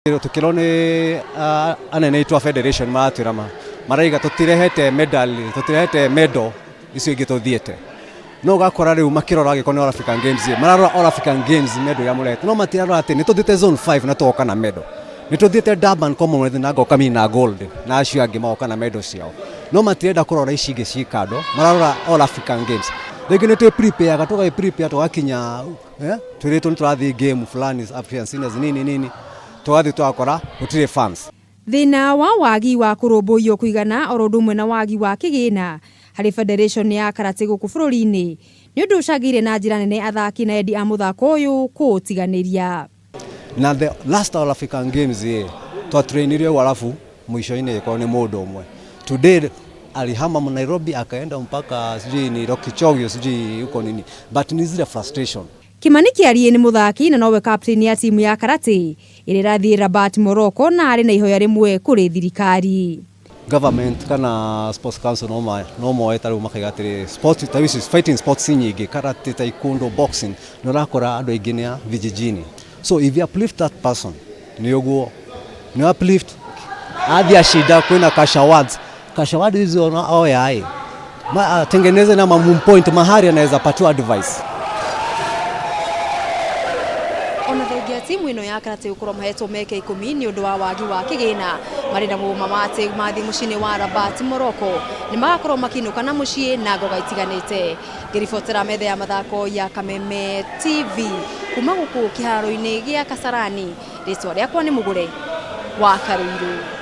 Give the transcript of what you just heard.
Tukirwo ni anene aitũ a federation maratwĩra maraiga tũtirehete medal, tũtirehete medal icio ingĩ tũthiĩte. No ũgakora rĩu makĩrora angĩkorwo nĩ All African Games, mararora All African Games medal iria mũrehete, no matirarora atĩ nĩ tũthiĩte zone 5 na tũgoka na medal. Nĩ tũthiĩte Durban Commonwealth na ngoka mimi na gold na acio angĩ magoka na medal ciao. No matirenda kũrora ici ingĩ ciĩ kando, mararora All African Games. Rĩngĩ nĩ twĩ prepare tũgagĩ prepare tũgakinya twĩrĩtwo nĩ tũrathiĩ game fulani African seniors nini nini, tũgathiĩ tũgakora gũtirĩ fans. Thĩna wa wagi wa kũrũmbũiyo kũigana oro ũndũ ũmwe na wagi wa kĩgĩna harĩ federation ya karate gũkũ bũrũri-inĩ nĩ ũndũ ũcangĩire na njĩra nene athaki na endi a mũthako ũyũ kũũtiganĩria. Na the last All African Games twatrainire ũguo, alafu mwisho-inĩ ĩkorwo nĩ mũndũ ũmwe. Today alihama Nairobi akaenda mpaka sijui ni Lokichogio, sijui huko nini, but ni zile frustration. Kimani Kĩarie nĩ mũthaki na nowe captain ya timu ya karate ĩrĩa ĩrathiĩ Rabat, Morocco, na arĩ na ihoya rĩmwe kũrĩ thirikari. Government kana sports council no moe ta rĩu makaiga atĩrĩ sport ta ici, fighting sports nyingĩ, karate, taekwondo, boxing, nĩ ũrakora andũ aingĩ nĩ a vijijini. So if you uplift that person, nĩ ũguo nĩ uplift athiĩ ashinda, kwĩna cash awards, cash awards hizo oya ĩ atengeneze na point mahali anaweza patiwa advice. Ona thengia timu ĩno ya karate gũkorwo mahetwo mĩaka 10 nĩ ũndũ wa wagi wa kĩgĩna, marĩ na mũma wa atĩ mathiĩ mũciĩ-inĩ wa Rabat, Morocco, nĩ magakorwo makĩinũka na mũciĩ na ngoga itiganĩte. Ngĩribotera metha ya mathako ya Kameme TV kuma gũkũ kĩharo-inĩ gĩa Kasarani, rĩtwa rĩakwa nĩ Mũgũre wa Karũirũ.